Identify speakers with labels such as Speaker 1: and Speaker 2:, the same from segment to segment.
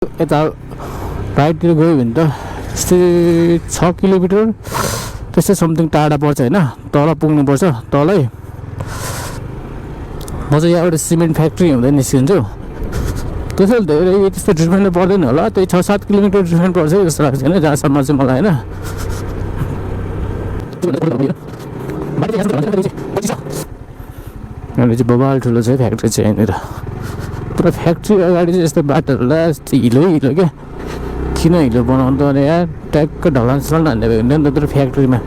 Speaker 1: यता राइटतिर गयो भने त त्यस्तै 6 किलोमिटर त्यस्तै समथिङ टाढा पर्छ होइन। तल पुग्नुपर्छ तलै। म चाहिँ यहाँबाट सिमेन्ट फ्याक्ट्री हुँदै निस्किन्छु। त्यसैले धेरै त्यस्तो डिफ्रेन्ट पर्दैन होला, त्यही 6-7 किलोमिटर डिफ्रेन्ट पर्छ जस्तो लाग्छ होइन जहाँसम्म चाहिँ मलाई होइन। यहाँनिर चाहिँ बबाल ठुलो छ फ्याक्ट्री चाहिँ यहाँनिर। पुरा फ्याक्ट्री अगाडि चाहिँ यस्तो बाटोहरूलाई यस्तो हिलो हिलो क्या। किन हिलो बनाउँदा अरे यार, ट्याक्क ढलान सलान हान्ने भयो भने त तर फ्याक्ट्रीमा।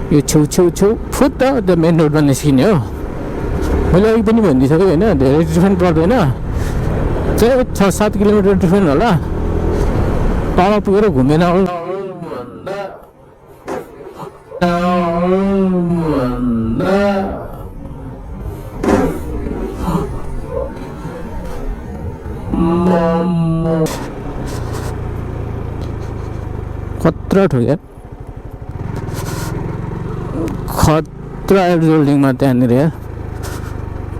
Speaker 1: यो छेउ फुट त मेन रोडमा निस्किने हो। मैले अघि पनि भनिदिइसकेँ होइन, धेरै डिफ्रेन्ट पर्दैन, चाहिँ 6-7 किलोमिटर डिफ्रेन्ट होला। तल पुगेर घुमेन खतरा ठोक्यो, खतरा एडजोल्डिङमा त्यहाँनिर यार।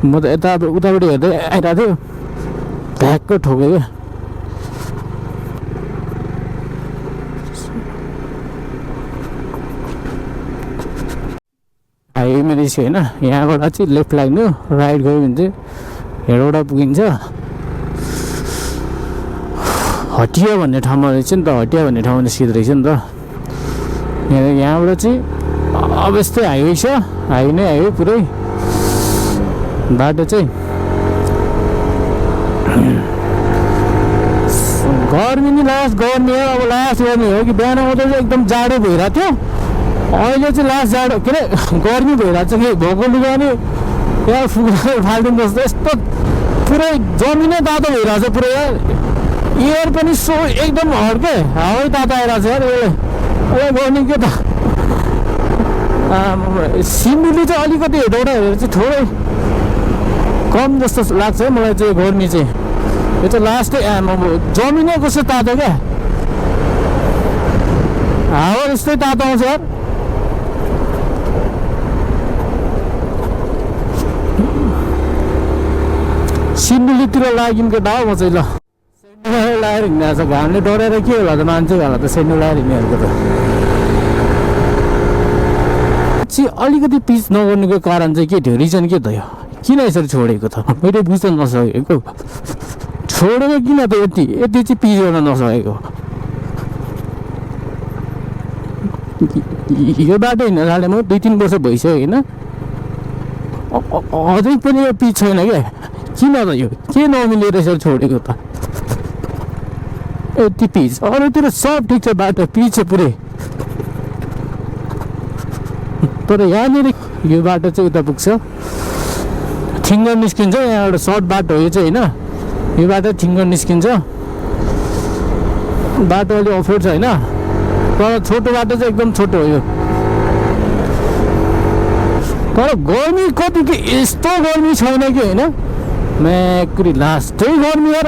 Speaker 1: म त यता उतापट्टि हेर्दै आइरहेको थियो, ठ्याक्क ठोक्यो क्या। हाइवेमा निस्क्यो होइन, यहाँबाट चाहिँ लेफ्ट लाग्नु, राइट गयो भने चाहिँ हेडवटा पुगिन्छ। हटिया भन्ने ठाउँमा रहेछ नि त, हटिया भन्ने ठाउँमा निस्किँदो रहेछ नि त। यहाँबाट चाहिँ अब यस्तै हाइवे छ, हाइवे नै हाइवे पुरै बाटो चाहिँ। गर्मी नि लास्ट गर्मी हो, अब लास्ट गर्मी हो कि बिहान आउँदा चाहिँ एकदम जाडो भइरहेको थियो। अहिले चाहिँ लास्ट जाडो के अरे गर्मी भइरहेको छ कि भोको लुगा नि यहाँ फुक्रा फाल्दिनु जस्तो यस्तो पुरै जमिनै तातो भइरहेको छ पुरै यार। एयर पनि सो एकदम हड्के हावै तातो आइरहेको छ यार। यसले गर्ने के त सिन्धुली चाहिँ अलिकति हेटौँडा हेरेर चाहिँ थोरै कम जस्तो लाग्छ है मलाई चाहिँ गर्मी चाहिँ। यो त लास्टै जमिनै कस्तो तातो क्या, हावा जस्तै तातो आउँछ यार। सिन्धुलीतिर लाग्यौँ के दाउ म चाहिँ ल सेन्डु लगाएर हिँडिरहेको छ। घामले डराएर के होला त मान्छेको होला त सेन्डु लगाएर हिँड्नेहरूको त। चाहिँ अलिकति पिच नगर्नुको कारण चाहिँ के थियो, रिजन के थियो, किन यसरी छोडेको त मैले बुझ्न नसकेको। छोडेको किन त यति चाहिँ पिच गर्न नसकेको। यो बाटो हिँड्न थालेँ म 2-3 वर्ष भइसक्यो होइन, अझै पनि यो पिच छैन क्या। किन त यो के नमिलेर यसरी छोडेको त यति पिच। अरूतिर सब ठिक छ, बाटो पिच छ पुरै, तर यहाँनिर यो बाटो चाहिँ उता पुग्छ ठिङ्गर निस्किन्छ। यहाँ एउटा सर्ट बाटो हो यो चाहिँ होइन, यो बाटो ठिङ्गर निस्किन्छ। बाटो अलिक अफरोड छ होइन, तर छोटो बाटो चाहिँ एकदम छोटो हो यो। तर गर्मी कति के यस्तो गर्मी छैन कि होइन, म्याकुरी लास्टै गर्मी हो।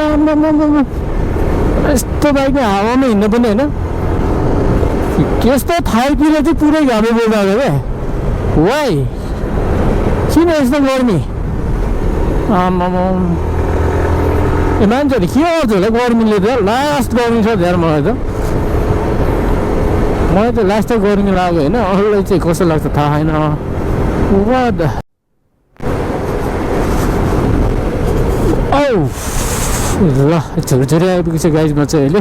Speaker 1: यस्तो बाइकमा हावामा हिँड्नु पनि होइन, यस्तो थाइतिर चाहिँ पुरै घामै बोल्दा क्या। वाइ किन यस्तो गर्मी? ए मान्छेहरू के गर्छ होला गर्मीले त, लास्ट गर्मी छ धेरै मलाई त। मलाई त लास्टै गर्मी लाग्यो होइन, अरूलाई चाहिँ कस्तो लाग्छ थाहा छैन। ल झुरझुरी आइपुगेछ गाइजमा चाहिँ अहिले।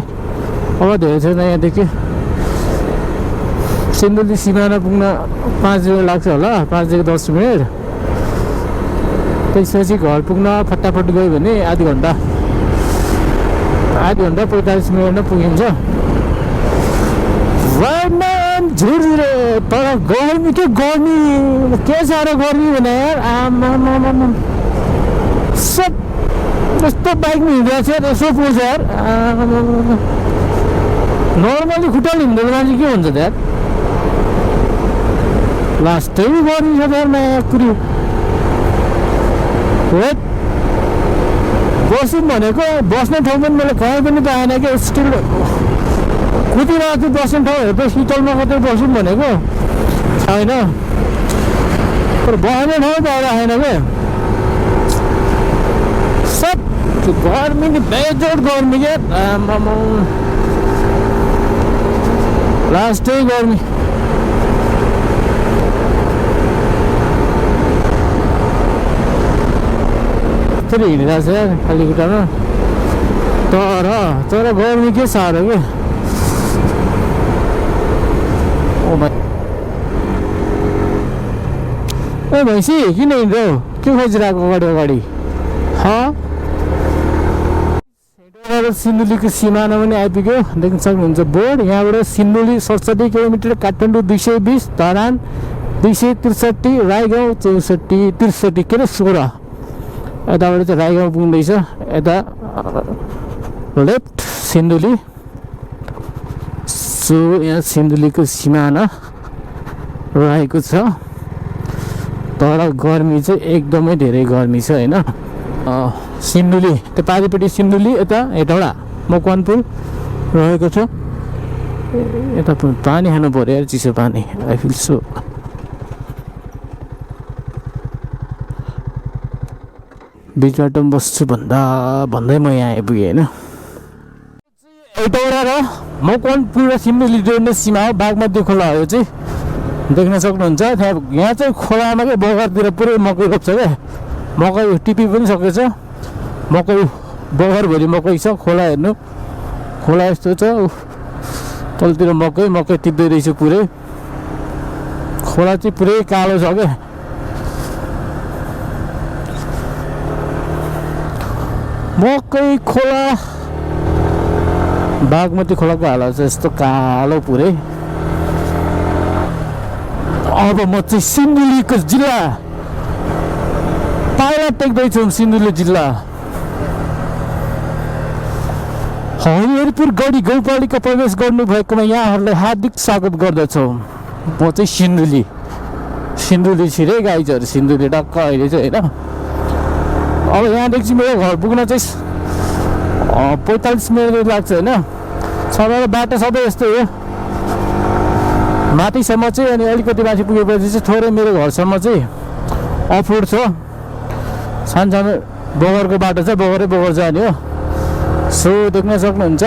Speaker 1: अब धेरै छैन यहाँदेखि सिन्धुली सिमाना पुग्न 5 मिनट लाग्छ होला, 5 देखि 10 मिनट। त्यसपछि घर पुग्न फटाफट गयो भने आधी घन्टा 45 मिनटमा पुगिन्छ। झुरझुरे तर गर्मी के साह्रो गर्मी भने यार आमा सब यस्तो बाइकमा हिँडिरहेको छ यार, यसो पुग्छ यार। नर्मली खुट्टाले हिँड्दैन मान्छे के हुन्छ त यार, लास्टै गर्मी छ त यार म्याकुरी। बसौँ भनेको बस्ने ठाउँ पनि मैले कहीँ पनि पाएन क्या, स्टिल कुदिरहेको थियो। बस्ने ठाउँ हेर्दै शीतलमा कतै बसौँ भनेको छैन, तर बस्ने ठाउँ पाएर आएन क्या। त्यो गर्मी नि बेजोड गर्मी क्या आम्मामा लास्टै गर्मी फेरि हिँडिरहेको छ यार खाली खुट्टामा तर गर्मी के साह्रो के ओ भाइ ए भैँसी किन हिँड्यो के खोजिरहेको अगाडि सिन्धुलीको सिमाना पनि आइपुग्यो देख्न सक्नुहुन्छ बोर्ड यहाँबाट सिन्धुली 67 किलोमिटर काठमाडौँ 220 धरान 263 रायगाउँ 64 63 के अरे 16 यताबाट चाहिँ रायगाउँ पुग्दैछ यता लेफ्ट सिन्धुली सो यहाँ सिन्धुलीको सिमाना रहेको छ तर गर्मी चाहिँ एकदमै धेरै गर्मी छ हैन सिन्धुली त्यो पारिपट्टि सिन्धुली यता हेटौडा मकवानपुर रहेको छ यता पानी खानु पर्यो यार चिसो पानी आई फिल सो बिच बाटोमा बस्छु भन्दै म यहाँ आइपुगेँ होइन हेटौडा र मकवानपुर र सिन्धुली जोड्ने सीमा हो बागमती खोला हो यो चाहिँ देख्न सक्नुहुन्छ यहाँ चाहिँ खोलामा क्या बगरतिर पुरै मकै रोप्छ क्या मकै टिपी पनि सकेछ मकै बगरभरि मकै छ खोला हेर्नु खोला यस्तो छ तलतिर मकै टिप्दै रहेछ पुरै खोला चाहिँ पुरै कालो छ क्या मकै खोला बागमती खोलाको हालत चाहिँ यस्तो कालो पुरै अब म चाहिँ सिन्धुलीको जिल्ला पाइला टेक्दैछु सिन्धुली जिल्ला हरिहरपुर गढी गाउँपालिका प्रवेश गर्नुभएकोमा यहाँहरूलाई हार्दिक स्वागत गर्दछौँ म चाहिँ सिन्धुली छिरे गाइजहरू सिन्धुली टक्क अहिले चाहिँ होइन अब यहाँदेखि चाहिँ मेरो घर पुग्न चाहिँ 45 मिनट लाग्छ होइन सबै बाटो सबै यस्तै हो माथिसम्म चाहिँ अनि अलिकति माथि पुगेपछि चाहिँ थोरै मेरो घरसम्म चाहिँ अफ रोड छ सानो बगरको बाटो छ बगर जाने हो सो देख्न सक्नुहुन्छ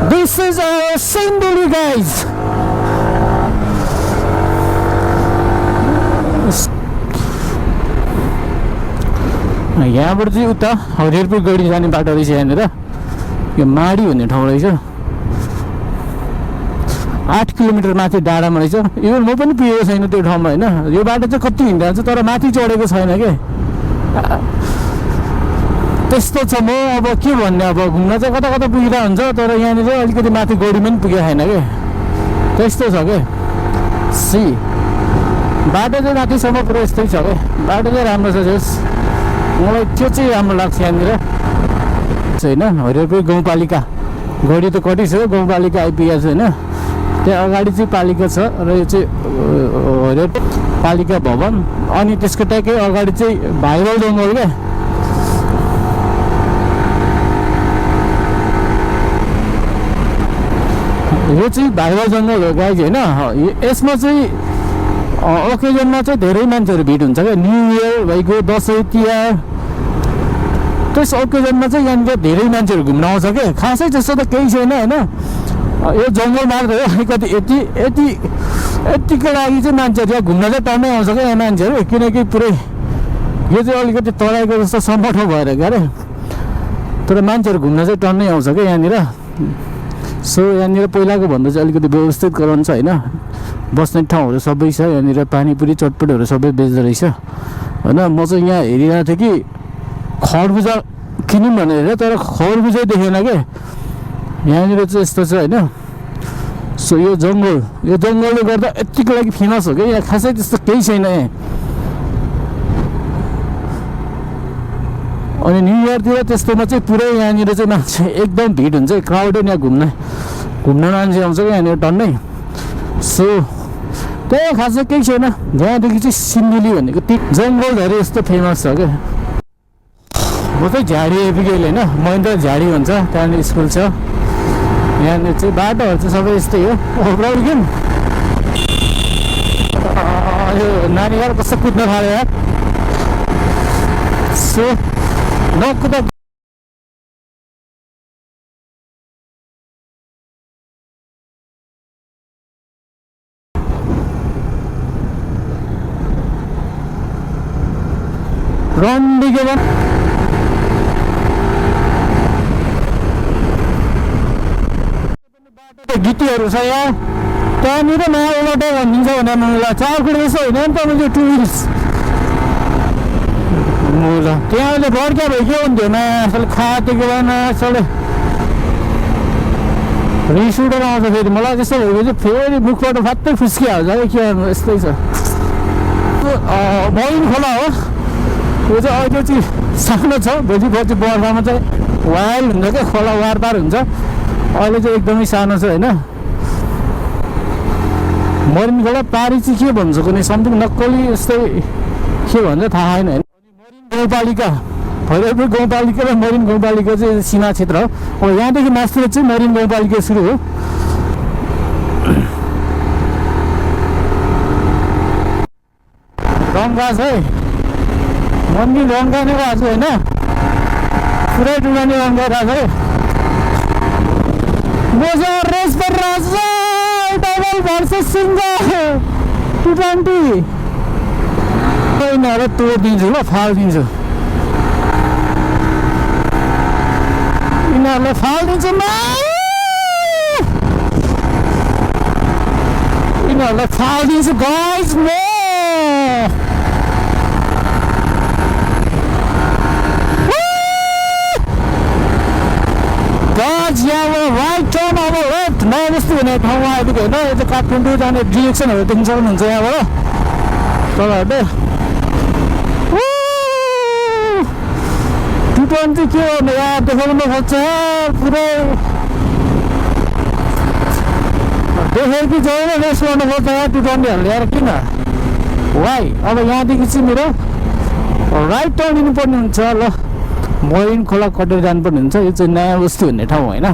Speaker 1: this is our Sindhuli guys यहाँबाट चाहिँ उता हरिहरपुर गढी जाने बाटो रहेछ यहाँनिर यो माडी भन्ने ठाउँ रहेछ 8 किलोमिटर माथि डाँडामा रहेछ इभन म पनि पुगेको छैन त्यो ठाउँमा होइन यो बाटो चाहिँ कति हिँड्दा छ तर माथि चढेको छैन के त्यस्तो छ म अब के भन्ने अब घुम्न चाहिँ कता पुगिरहेको हुन्छ तर यहाँनिर अलिकति माथि गढीमा पनि पुगेको छैन के त्यस्तो छ के सी बाटो चाहिँ माथिसम्म पुरा यस्तै छ क्या बाटो चाहिँ राम्रो छ जस मलाई त्यो चाहिँ राम्रो लाग्छ यहाँनिर होइन हरिहरपुर गाउँपालिका गढी त कटिसक्यो गाउँपालिका आइपुगेको छ होइन त्यहाँ अगाडि चाहिँ पालिका छ र यो चाहिँ हरिहरपुर पालिका भवन अनि त्यसको ट्याकै अगाडि चाहिँ भाइरल जङ्गल क्या यो चाहिँ भाइरल जङ्गल हो गाइज होइन यसमा चाहिँ ओकेजनमा चाहिँ धेरै मान्छेहरू भिड हुन्छ क्या न्यु इयर भइगयो दसैँ तिहार त्यस ओकेजनमा चाहिँ यहाँनिर धेरै मान्छेहरू घुम्न आउँछ क्या खासै त्यस्तो त केही छैन होइन यो जङ्गल मात्र हो अलिकति यतिको लागि चाहिँ मान्छेहरू यहाँ घुम्न चाहिँ टन्नै आउँछ क्या यहाँ मान्छेहरू किनकि पुरै यो चाहिँ अलिकति तराईको जस्तो सम्पठो भएर क्या अरे तर मान्छेहरू घुम्न चाहिँ टन्नै आउँछ क्या यहाँनिर सो यहाँनिर पहिलाको भन्दा चाहिँ अलिकति व्यवस्थित गराउँछ होइन बस्ने ठाउँहरू सबै छ यहाँनिर पानीपुरी चटपटहरू सबै बेच्दो रहेछ होइन म चाहिँ यहाँ हेरिरहेको थिएँ कि खरबुजा किनौँ भनेर तर खरबुजै देखेन क्या यहाँनिर चाहिँ यस्तो छ होइन सो यो जङ्गलले गर्दा यतिको लागि फेमस हो क्या यहाँ खासै त्यस्तो केही छैन यहाँ अनि न्यु इयरतिर त्यस्तोमा चाहिँ पुरै यहाँनिर चाहिँ मान्छे एकदम भिड हुन्छ क्राउडेड यहाँ घुम्न मान्छे आउँछ क्या यहाँनिर टन्नै सो त्यही खासै केही छैन यहाँदेखि चाहिँ सिन्धुली भनेको ती जङ्गलहरू यस्तो फेमस छ क्या म चाहिँ झाडी आइपुगेँ होइन महेन्द्र झाडी भन्छ त्यहाँनिर स्कुल छ यहाँनिर चाहिँ बाटोहरू चाहिँ सबै यस्तै हो ओभरअल गेम यो नानीहरू कस्तो कुद्न थाल्यो यार सो नकुदा रन्डीको बाटो त गिटीहरू छ यहाँ त्यहाँनिर नयाँ बाटो भनिदिन्छ भने मलाई 4 किलो जस्तो होइन नि त मैले टुरिस्ट ल त्यहाँ अहिले बर्क्या भयो के हुन्थ्यो न असल खाँटेको भएन असल रिस उठेर आउँछ फेरि मलाई त्यस्तो भयो चाहिँ फेरि मुखबाट फात्तै फुस्किहाल्छ है के गर्नु यस्तै छ मरिन खोला हो यो चाहिँ अहिले चाहिँ सानो छ भोलि बर्खामा चाहिँ वाइल्ड हुन्छ क्या खोला वारपार हुन्छ अहिले चाहिँ एकदमै सानो छ होइन मरिन खोला पारी चाहिँ के भन्छ कुनै समथिङ नक्कली यस्तै के भन्छ थाहा छैन होइन मरिन गाउँपालिका भैरवपुर गाउँपालिका र मरिन गाउँपालिका चाहिँ सीमा क्षेत्र हो अब यहाँदेखि मास्तिर चाहिँ मरिन गाउँपालिका सुरु हो रङ्गा छ है मन्दिर रङ्गाने भएको छ होइन पुरै डुबाउने रङ्गा रहेको छ है रेस गरिरहेको छ डबल भर्सेस सिङ्गल 220 यिनीहरू तोडिदिन्छु ल फालिदिन्छु यिनीहरूलाई फालिदिन्छु म यिनीहरूलाई फालिदिन्छु गाइज म यहाँबाट राइट टर्न अब लेफ्ट नयाँ बस्ती भन्ने ठाउँमा आइपुग्यो होइन यो चाहिँ काठमाडौँ जाने डिरेक्सनहरू देख्न सक्नुहुन्छ यहाँबाट तपाईँहरूले 220 के हो यहाँ देखाउनु खोज्छ पुरै देखेर कि जहिले रेस्ट गर्नु खोज्छ 220 ल्याएर किन वाइ अब यहाँदेखि चाहिँ मेरो राइट टर्न लिनुपर्ने हुन्छ ल मरिन खोला कटेर जानुपर्ने हुन्छ यो चाहिँ नयाँ बस्ती भन्ने ठाउँ होइन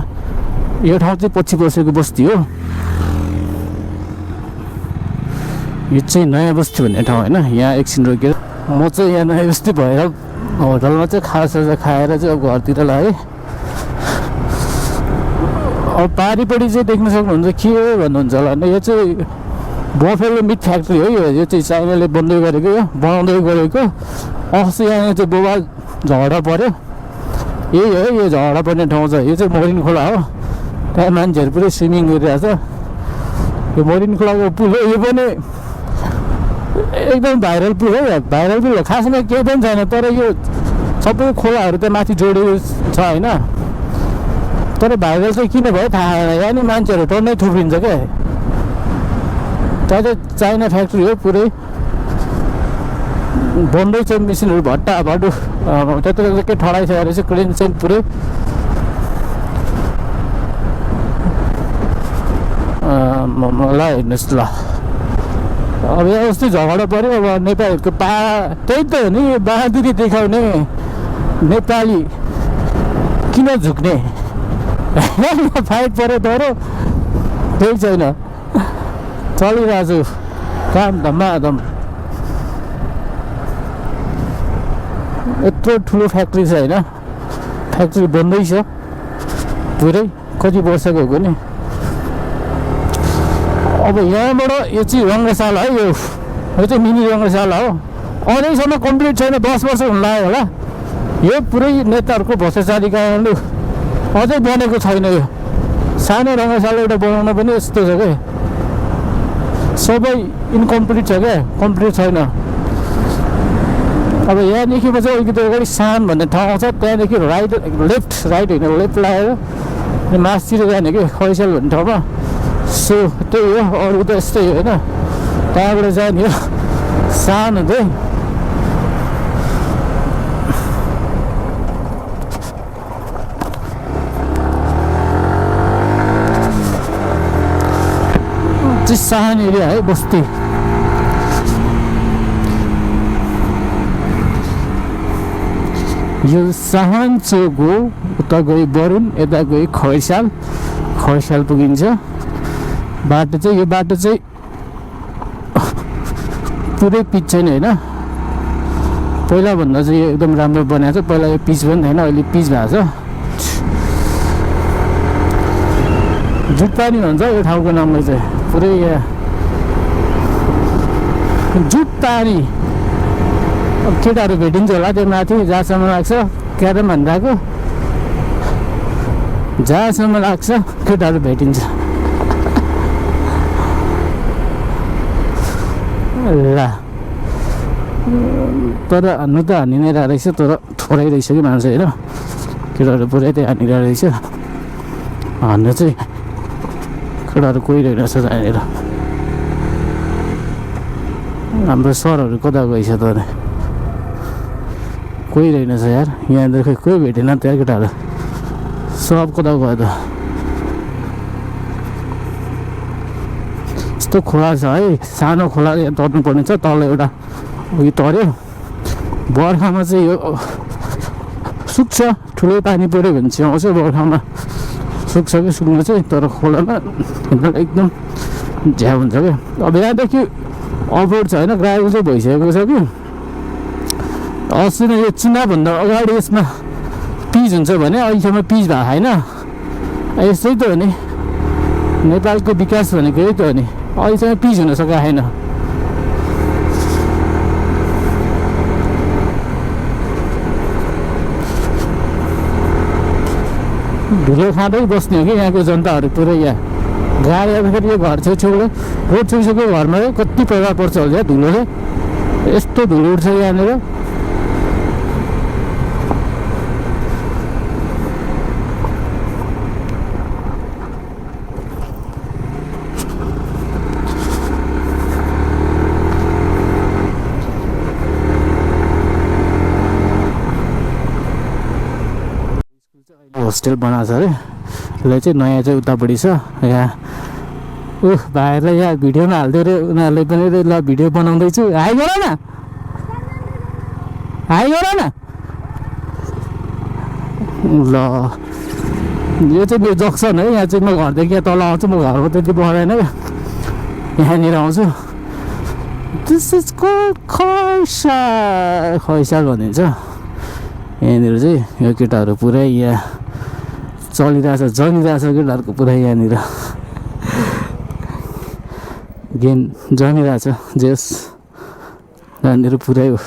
Speaker 1: यो ठाउँ चाहिँ पछि बसेको बस्ती हो यो चाहिँ नयाँ बस्ती भन्ने ठाउँ होइन यहाँ एकछिन रोकेर म चाहिँ यहाँ नयाँ बस्ती भएर होटलमा चाहिँ खाजा खाएर चाहिँ अब घरतिर लाग्यो अब पारिपट्टि चाहिँ देख्न सक्नुहुन्छ के भन्नुहुन्छ होला होइन यो चाहिँ बफेलो मिट फ्याक्ट्री हो यो चाहिँ चाइनाले बन्दै गरेको यो बनाउँदै गरेको अस्ति यहाँ चाहिँ बोबाल झगडा पऱ्यो यही हो यो झगडा पर्ने ठाउँ छ यो चाहिँ मरिन खोला हो त्यहाँ मान्छेहरू पुरै स्विमिङ गरिरहेछ यो मरिन खोलाको पुल हो यो पनि एकदम भाइरल पुल हो भाइरल पुल हो खासमा केही पनि छैन तर यो सबै खोलाहरू त माथि जोडिएको छ होइन तर भाइरल चाहिँ किन भयो थाहा छैन यहाँ नि मान्छेहरू टन्नै थुप्रिन्छ क्या त्यहाँ चाहिँ चाइना फ्याक्ट्री हो पुरै बन्दै छ मेसिनहरू भट्टा भटु त्यत्रो के ठडाइसकेको रहेछ क्रेन चाहिँ पुरै मलाई हेर्नुहोस् ल अब यहाँ जस्तै झगडा पऱ्यो अब नेपालीहरूको त्यही त हो नि बहादुरी देखाउने नेपाली किन झुक्ने फाइट पऱ्यो तर केही छैन चलिरहेको छु काम धम्माधम यत्रो ठुलो फ्याक्ट्री छ होइन फ्याक्ट्री बन्दैछ पुरै कति वर्षको हो नि अब यहाँबाट यो चाहिँ रङ्गशाला है यो चाहिँ मिनी रङ्गशाला हो अझैसम्म कम्प्लिट छैन 10 वर्ष हुन लाग्यो होला यो पुरै नेताहरूको भ्रष्टाचारी कारणले अझै बनेको छैन यो सानो रङ्गशाला एउटा बनाउन पनि यस्तो छ क्या सबै इन्कम्प्लिट छ क्या कम्प्लिट छैन अब यहाँदेखि चाहिँ अलिकति अगाडि सान भन्ने ठाउँ आउँछ त्यहाँदेखि लेफ्ट राइट होइन लेफ्ट लगाएर मासतिर जाने कि खैसाल भन्ने ठाउँमा सो त्यही हो अरू त यस्तै हो होइन त्यहाँबाट जाने हो सान हुँदै चाहिँ सान एरिया है बस्ती यो साहान चोक हो उता गए बरुन यता गए खैसाल पुगिन्छ बाटो चाहिँ यो बाटो चाहिँ पुरै पिच छैन होइन पहिलाभन्दा चाहिँ यो एकदम राम्रो बनाएको छ। पहिला यो पिच पनि थिएन, अहिले पिच भएको छ। जुटपानी भन्छ यो ठाउँको नामलाई चाहिँ। पुरै यहाँ जुटपानी। अब केटाहरू भेटिन्छ होला त्यो माथि जहाँसम्म लाग्छ, क्यारम भन्दाको जहाँसम्म लाग्छ केटाहरू भेटिन्छ। ल तर हान्नु त हानि नै रहेछ, तर थोरै रहेछ कि मान्छे होइन। केटाहरू पुरै त्यही हानिरहेको रहेछ। हान्नु चाहिँ केटाहरू कोही रहेछ त्यहाँनिर। हाम्रो सरहरू कता गएछ त कोही रहेनछ यार। यहाँनिर खै कोही भेटेन त्यहाँ केटाहरू, सब कता गयो त। यस्तो खोला छ है, सानो खोला यहाँ तर्नु पर्ने छ। तल एउटा उयो तर्यो। बर्खामा चाहिँ यो सुक्छ, ठुलो पानी पऱ्यो भने चाहिँ आउँछ। बर्खामा सुक्छ कि सुक्नु चाहिँ, तर खोलामा एकदम झ्या हुन्छ क्या। अब यहाँदेखि अफरोड छ होइन, ग्राभल चाहिँ भइसकेको छ कि। अस्ति नै यो चिनाभन्दा अगाडि यसमा पिच हुन्छ भने अहिलेसम्म पिच भएको छैन। यस्तै त हो नि, नेपालको विकास भनेको यही त हो नि। अहिलेसम्म पिच हुन सकेको छैन। धुलो खाँदै बस्ने हो कि यहाँको जनताहरू पुरै। यहाँ गाडी आउँदाखेरि यो घर छेउछेउले रोड छेउछेउको घरमा कति प्रभाव पर्छ होला धुलोले। यस्तो धुलो उठ्छ यहाँनिर। होस्टेल बनाएको छ अरे। यसलाई चाहिँ नयाँ चाहिँ उतापट्टि छ यहाँ। भाइहरूलाई यहाँ भिडियोमा हालिदियो अरे उनीहरूले पनि। ल भिडियो बनाउँदैछु, हाई गर न, हाई गर न। ल यो चाहिँ मेरो जक्सन है। यहाँ चाहिँ म घरदेखि यहाँ तल आउँछु। म घरको त्यति बढाएन क्या, यहाँनिर आउँछु। दिस इज कल्ड खैसाल भनिन्छ। यहाँनिर चाहिँ यो केटाहरू पुरै यहाँ चलिरहेछ, जमिरहेछ केटाहरूको पुरै। यहाँनिर गेम जमिरहेछ जेस यहाँनिर पुरै हो।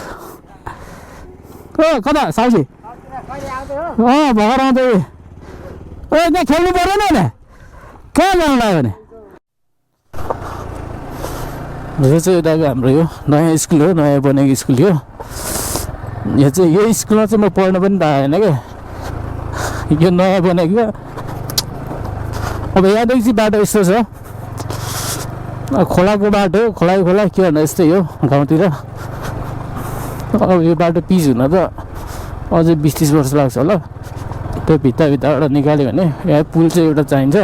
Speaker 1: कता साउजी? भर्खर आउँदै। त्यहाँ खेल्नु पऱ्यो नि होइन, कहाँ ल्याउनु लाग्यो भने? यो चाहिँ यताको हाम्रो यो नयाँ स्कुल हो, नयाँ बनेको स्कुल हो यो चाहिँ। यो स्कुलमा चाहिँ म पढ्न पनि पाएन क्या, यो नयाँ बनेको। अब यहाँदेखि चाहिँ बाटो यस्तो छ, खोलाको बाटो, खोला के भन्दा यस्तै हो गाउँतिर। अब यो बाटो पिच हुन त अझै 20-30 वर्ष लाग्छ होला। त्यो भित्ताबाट निकाल्यो भने यहाँ पुल चाहिँ एउटा चाहिन्छ।